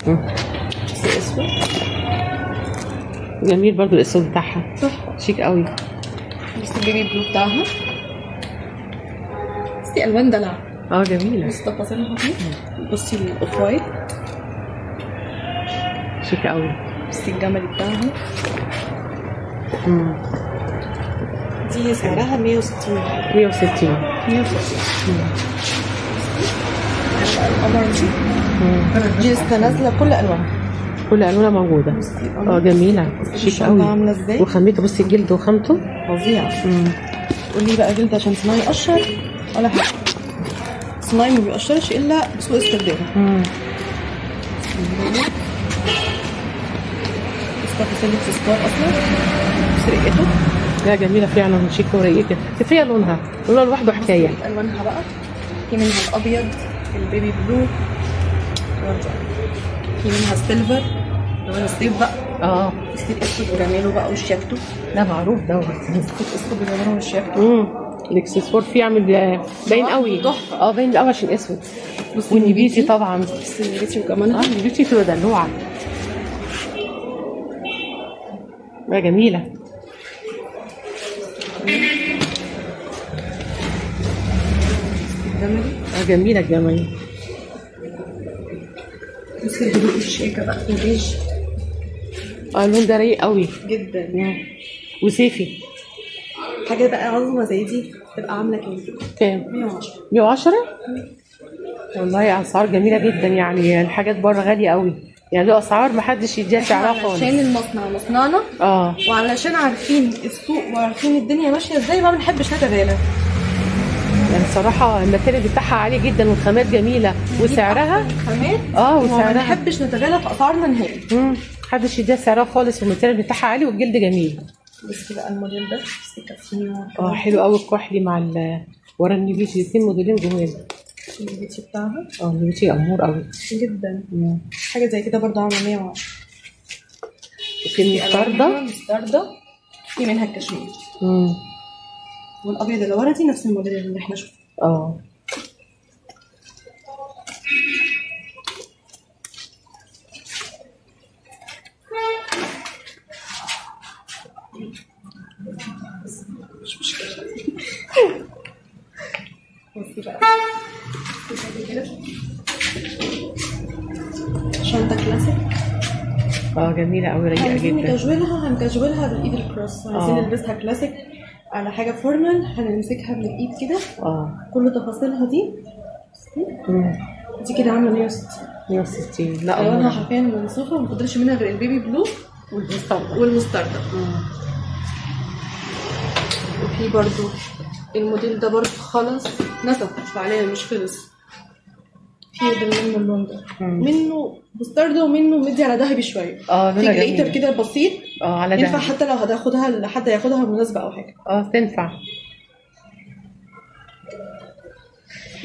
بس اسود جميل برضو الاسود بتاعها تحفة، شيك قوي. بس ال baby blue بتاعها، بصي الوان دلع. جميلة. بصي تفاصيلها دي، بصي ال off white شيك قوي. بصي الجملي بتاعها. دي سعرها 160. 160. 160. القمر دي لسه نازله كل الوانها، كل الوانها موجودة. جميلة شيك قوي. عامله ازاي وخامته، بصي الجلد وخامته فظيعة. تقولي بقى جلد عشان صناعي يقشر ولا حاجة، صناعي ما بيقشرش الا بسوء استخدامه. تفاصيل الاكسسوار اصلا سرقته. لا جميلة فعلا، شيك ورقيقه. كفاية لونها، لونها لوحده حكاية. الوانها بقى في منها الابيض، ال baby blue، في منها ال silver اللي هو الصيف بقى. الصيف اسود وجماله بقى وشياكته. ده معروف دوت، الصيف اسود وجماله وشياكته. الاكسسوار فيه عامل باين قوي. تحفة. باين قوي عشان اسود. والنبيتي طبعا. بس النبيتي وجمالها. النبيتي تبقى دلوعه. جميلة. جميلة الجمالي. بصي الهدوء الشياكه بقى البيج. اللون ده رايق قوي جدا وصيفي. حاجة بقى عظمه زي دي تبقى عامله كام؟ كام؟ 110. 110؟ والله اسعار جميلة جدا، يعني الحاجات بره غالية قوي، يعني دي اسعار محدش يديها سعرها خالص. عشان المصنع مصنعنا، وعلشان عارفين السوق وعارفين الدنيا ماشية ازاي، ما بنحبش نتغالى. يعني صراحة ال material بتاعها عالي جدا والخامات جميلة وسعرها خامات، وسعرها ما بنحبش نتغالى في اسعارنا نهائي. محدش يديها سعرها خالص، وال material بتاعها عالي والجلد جميل. بس بقى الموديل ده بس حلو قوي، الكحلي مع ورا النبيتي، الاثنين موديلين جمال. النبيتي بتاعها النبيتي امور قوي جدا. حاجة زي كده برضه عامله 110. وفي المستردة، المستردة في منها الكشمير. والابيض اللي ورا دي نفس الموديل اللي احنا شفناه. مش مشكلة. بصي بقى كده شنطه كلاسيك. جميلة قوي، رايقة جدا. هنكجولها بالايد ال cross، عايزين نلبسها كلاسيك على حاجة formal، هنمسكها من الايد كده. كل تفاصيلها دي. دي كده عامله 160. 160. لا الوانها حرفيا منصوفه، وما فضلش منها غير ال baby blue والمستردة. وفي برضو الموديل ده برضو خلص، نسف فعليا مش خلص. في منه اللون ده، منه مستردة ومنه مدي على ذهبي شوية. في glitter كده بسيط. على ذهبي ينفع حتى لو هتاخدها لحد هياخدها مناسبة او حاجة. تنفع.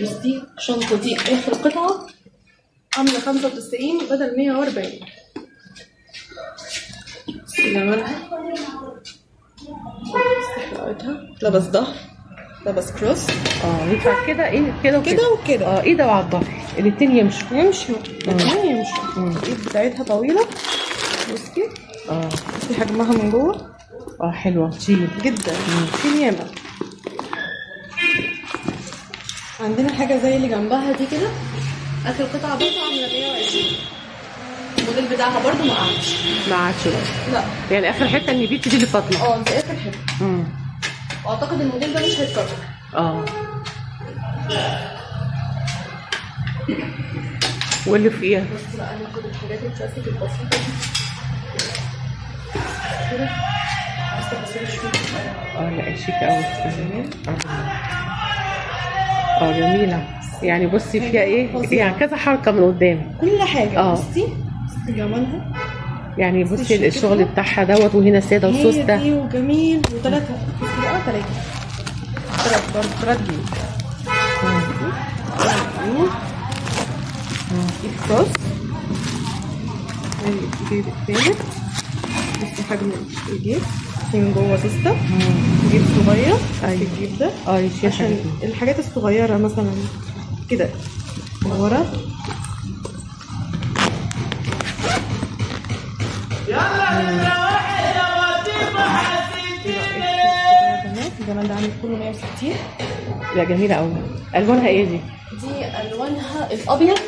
بس دي الشنطة دي اخر قطعه عامله 95 بدل 140. بس جمالها، حلاوتها. لبس ظهر، لبس cross. ينفع كده، ايه كده وكده كده وكده. ايه ده، وعلى الظهر الاتنين يمشوا. الاتنين يمشوا. الايد بتاعتها طويلة. بصي بصي حجمها من جوه. حلوة تشيل جدا. تشيل ياما. عندنا حاجة زي اللي جنبها دي كده، اخر قطعه برضه عامله 120. الموديل بتاعها برضه ما قعدش. ما قعدش برضه. لا يعني اخر حتة النبيتي دي اللي فاضلة. دي اخر حتة. واعتقد الموديل ده مش هيتكرر. واللي فيها بس بقى ناخد الحاجات الكلاسيك البسيطة دي كده. بس تفاصيل شوية. لا شيك قوي. جميلة. يعني بصي فيها ايه، يعني كذا حركة من قدام، كل حاجة. بصي جمالها. يعني بصي الشغل بتاعها دوت، وهنا ساده وسوسته دي وجميل. وثلاثة بصي بقى، ثلاثة برضه، ثلاث جنيه. الكروس الجيب الثالث. بصي حجم الجيب، في من جوه سوسته، جيب صغير. الجيب ده عشان الحاجات الصغيرة مثلا كده ورا. ده عامل كله 160. لا جميلة قوي. الوانها ايه دي؟ دي الوانها الابيض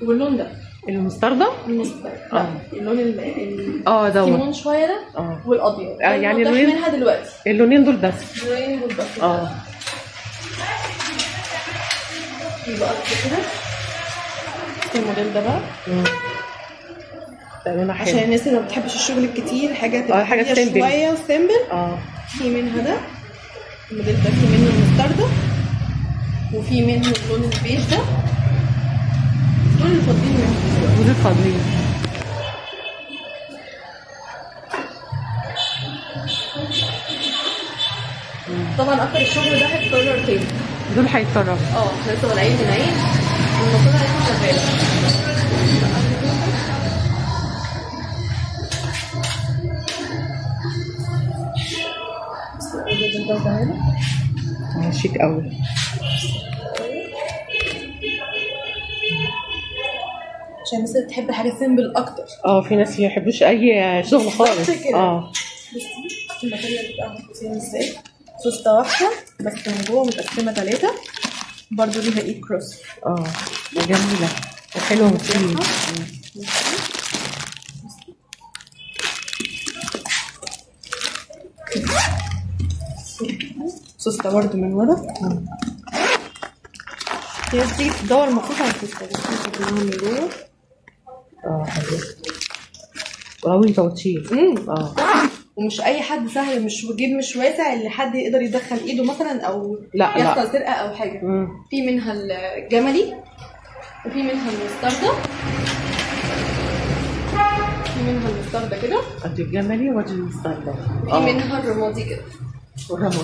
واللون ده المستردة؟ المستردة. اللون دوت الليمون شوية ده والابيض. يعني اللونين منها دلوقتي، اللونين دول بس. اللونين دول بس. يبقى كده الموديل ده بقى عشان الناس اللي ما بتحبش الشغل الكتير، حاجة تبقى حاجة simple شوية simple. في منها ده الموديل ده، في منه المستردة وفي منه اللون البيج ده. دول اللي فاضلين منهم، دول الفاضلين. طبعا اكتر الشغل ده هيتكرر تاني، دول هيتكرروا. احنا لسه طالعين من عين المصانع لسه شغالة. شيك قوي. عشان الناس اللي بتحب حاجة simple اكتر. في ناس ما يحبوش اي شغل خالص. بصي ال material بتاعها بصي ازاي، سوسته واحدة بس من جوه متقسمه 3، برضو ليها ايد cross. جميلة وحلوه وتقيله. سوسته برضو من ورا. في ناس بتيجي تدور مخصوص على السوسته، بصي شكلها من جوه. حلو وقوي وتشيل. ومش اي حد سهل، مش جيب مش واسع اللي حد يقدر يدخل ايده مثلا او يحصل سرقه او حاجة. في منها الجملي وفي منها المستردة، في منها المستردة كده. ادي الجملي وادي المستردة. في منها الرمادي كده. والرمادي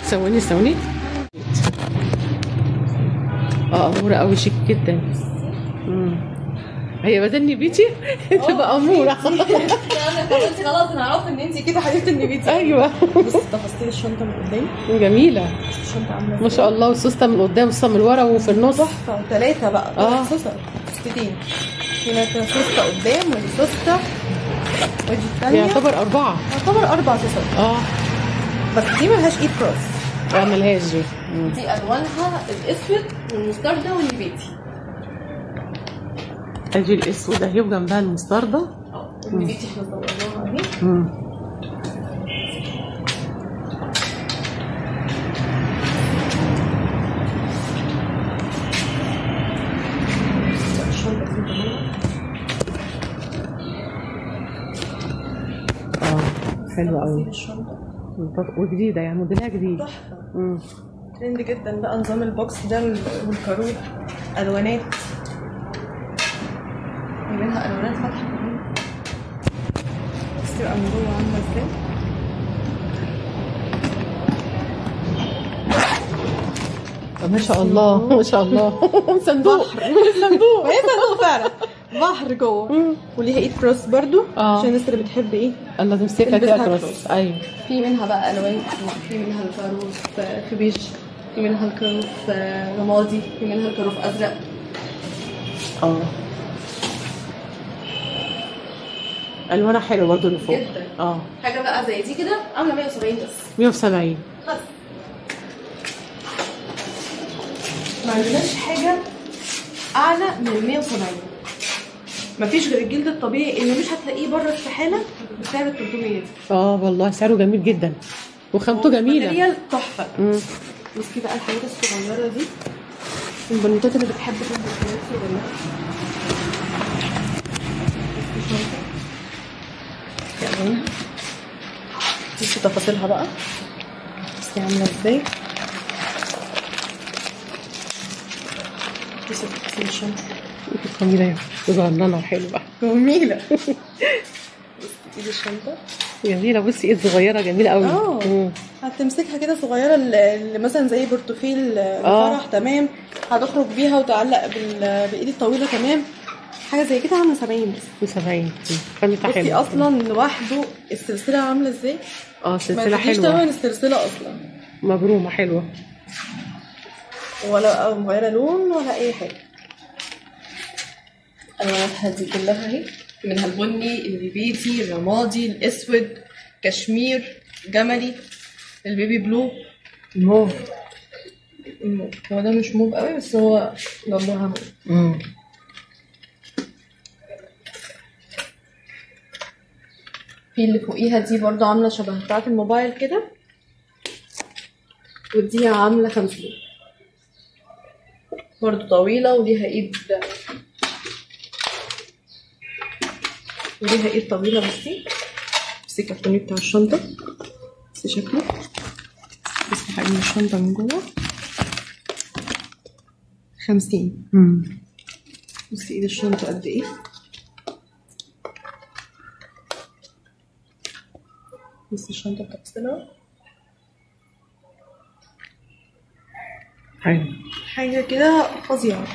ثواني ثواني. اموره قوي، شيك جدا. هي بدل نبيتي تبقى اموره. انا خلاص انا عرفت ان انت كده حبيبه النبيتي. ايوه. بصي تفاصيل الشنطة من قدام جميلة. الشنطة عامله ما شاء الله، والسوسته من قدام والسوسته من ورا وفي النص تحفة. وثلاثة بقى سوسته، سوستتين هنا، سوسته قدام ودي سوسته ودي الثانية، يعتبر 4. يعتبر 4 سوست. بس دي ملهاش ايد cross. ملهاش دي. دي الوانها الاسود والمستردة والنبيتي. ادي الاسود اهي وجنبها المستردة. النبيتي احنا صورناها اهي. الشنطة دي كمان حلوة قوي وجديدة، يعني موديلها جديد تحفة. ترند جدا بقى نظام ال box ده والكارو، الوانات منها الوانات فاتحة كمان. بس تبقى من جوه عامله ازاي. ما شاء الله ما شاء الله. صندوق صندوق، هي صندوق فعلا، بحر جوه. وليها ايد cross برضو عشان الناس اللي بتحب ايه الله تمسكها كده cross. ايوه. في منها بقى الوان، في منها الكاروف في بيج، في منها الكاروف رمادي، في منها الكاروف ازرق. الوانها حلوة برضو اللي فوق جدا. حاجة بقى زي دي كده عامله 170 بس. 170 بس. ما عندناش حاجة اعلى من 170. مفيش غير الجلد الطبيعي اللي مش هتلاقيه بره استحالة بسعر 300 دي. والله سعره جميل جدا وخامته جميلة، material تحفة. بصي بقى الحاجات الصغيرة دي، البنوتات اللي بتحب تلبس حاجات صغيرة. بصي تفاصيلها بقى، بصي عامله ازاي. بصي تفاصيل الشنطة جميلة صغننه وحلوه جميلة. بصي ايد الشنطة جميلة، بصي ايد صغيرة جميلة قوي. هتمسكها كده صغيرة، اللي مثلا زي بورتوفيل فرح تمام، هتخرج بيها وتعلق بالايد الطويلة تمام. حاجة زي كده عامله 70 بس. 70 خامتها حلوة. بصي اصلا لوحده السلسلة عامله ازاي؟ سلسلة حلوة. ما تمن السلسلة اصلا، مبرومه حلوة، ولا مغيرة لون ولا اي حاجة. الواناتها دي كلها اهي، منها البني، النبيتي، الرمادي، الاسود، كشمير، جملي، ال baby blue، الموف. هو ده مش موف قوي بس هو لونها موف. في اللي فوقيها دي برضو عامله شبه بتاعه الموبايل كده، ودي عامله 50 برضو، طويلة وليها ايد، وليها ايد طويلة. بصي بصي الكرتوني بتاع الشنطة، بصي شكله، بصي حجم الشنطة من جوه. 50. بصي ايد الشنطة قد ايه. بصي الشنطة بتفصلها حلو، حاجة كده فظيعة،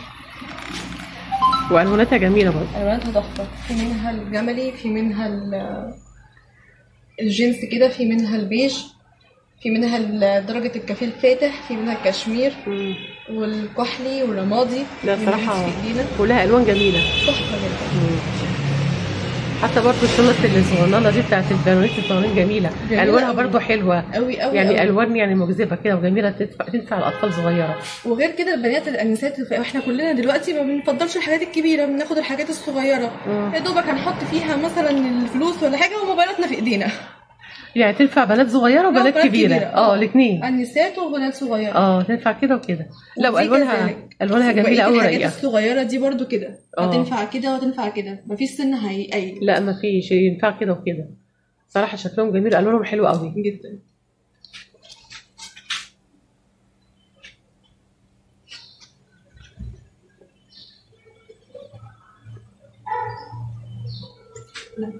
والواناتها جميلة برضه. الواناتها تحفة، في منها الجملي، في منها الجينز كده، في منها البيج، في منها درجه الكافيه الفاتح، في منها الكشمير والكحلي والرمادي. لا صراحة كلها الوان جميلة، تحفة جدا. حتى برضه الشنط الصغننه دي بتاعت البنات الصغننين جميلة، الوانها برضه حلوة قوي قوي، يعني الوان يعني مجذبه كده وجميلة، تنفع الاطفال صغيرة. وغير كده البنات الانسات، احنا كلنا دلوقتي ما بنفضلش الحاجات الكبيرة، بناخد الحاجات الصغيرة. يا دوبك هنحط فيها مثلا الفلوس ولا حاجة وموبايلاتنا في ايدينا. يعني تنفع بنات صغيرة وبنات كبيرة، الاثنين، انسات وبنات صغيرة. تنفع كده وكده. لو الوانها جميلة قوي رايقة. الحاجات الصغيرة دي برضو كده هتنفع كده وهتنفع كده، مفيش سن هيقيد. لا مفيش، ينفع كده وكده. صراحة شكلهم جميل، الوانهم حلوة قوي جدا. لا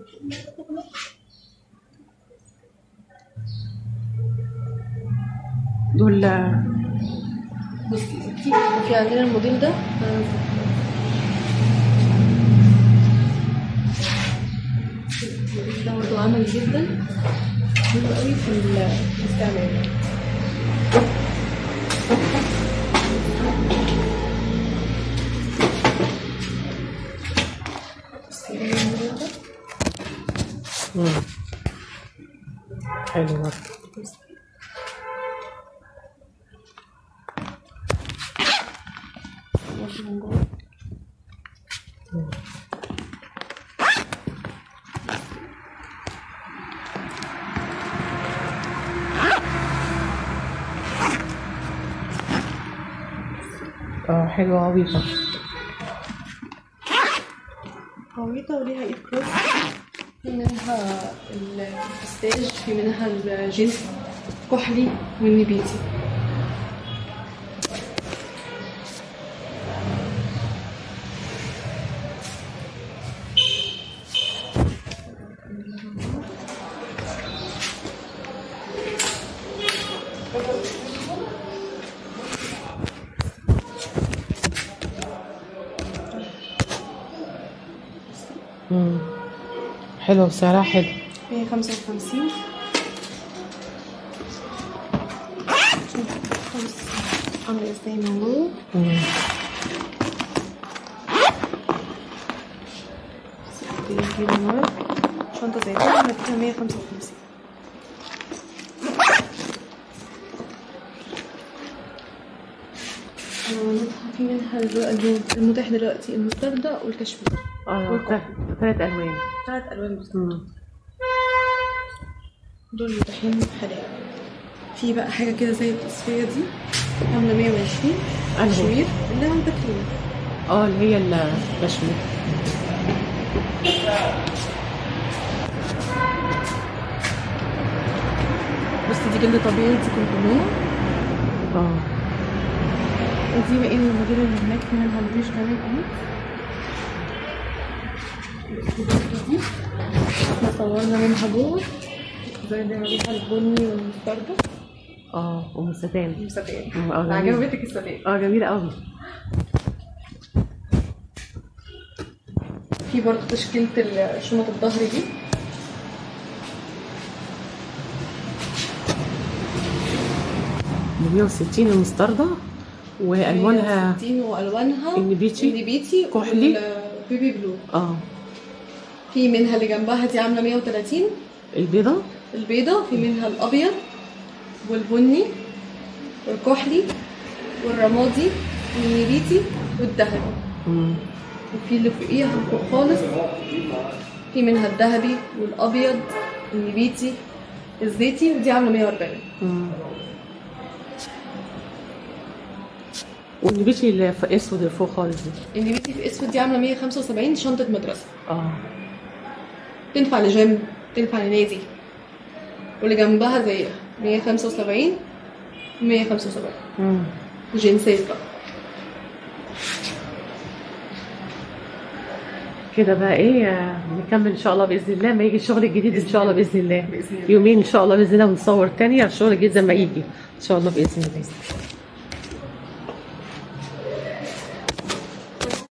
دول بصي ستي، في عندنا الموديل ده، الموديل ده برضه عملي جدا، حلو قوي في الاستعمال. بصي الموديل ده حلو برضه. حلوة عويطة، عويطة وليها ايد cross، في منها الفستاج، في منها الجينز كحلي والنبيتي. حلوة بسعرها حلو، 155. عاملة ازاي من جوه. شنطة زي كده عاملة فيها 155. في منها المتاح دلوقتي المستردة والكشمير. ثلاث الوان، ثلاث الوان بالظبط. دول متاحين حاليا. في بقى حاجة كده زي التصفية دي عامله 120 كشمير اللي هو الباترينا، اللي هي الكشمير. بصي دي جلد طبيعي، دي 300. ودي بقى الموديل اللي هناك، في منها البيج كمان اهي. دي احنا صورنا منها جوه زي اللي عليها البني والمستردة. والستان. الستان عجبتك الستان؟ جميلة قوي. في برضه تشكيله شنط الظهر دي. ب 160 المستردة، والوانها 160 والوانها النبيتي، كحلي، baby blue. في منها اللي جنبها دي عامله 130، البيضة، في منها الابيض والبني والكحلي والرمادي والنبيتي والذهبي. وفي اللي فوقيها فوق خالص في منها الذهبي والابيض النبيتي الزيتي، ودي عامله 140. والنبيتي اللي في اسود اللي فوق خالص دي، النبيتي في اسود دي عامله 175، شنطه مدرسه. تنفع لجيم، تنفع لنادي. واللي جنبها زيها 175 175. جنسات بقى كده بقى. ايه، نكمل ان شاء الله باذن الله ما يجي الشغل الجديد ان شاء الله باذن الله. يومين ان شاء الله باذن الله ونصور تاني على الشغل الجديد زي ما يجي ان شاء الله باذن الله.